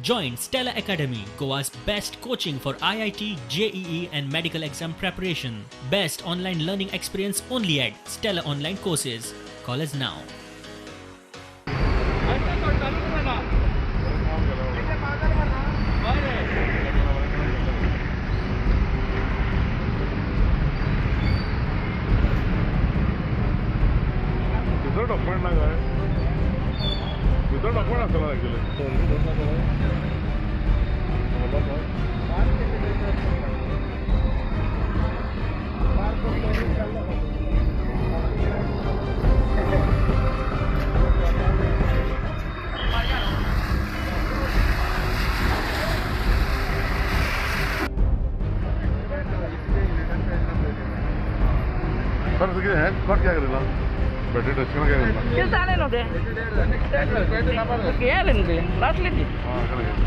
Join Stella Academy, Goa's best coaching for IIT, JEE and medical exam preparation. Best online learning experience only at Stella Online Courses. Call us now. भितर document ना काय? भितर document आसतलो actually. Sir कितें हें cut कित्याक दिलां? Battery touch कित्याक दिलां? कितें जालें न्हू तें? गेलें न्हू तें, लासली ती. आं, कळ्ळें.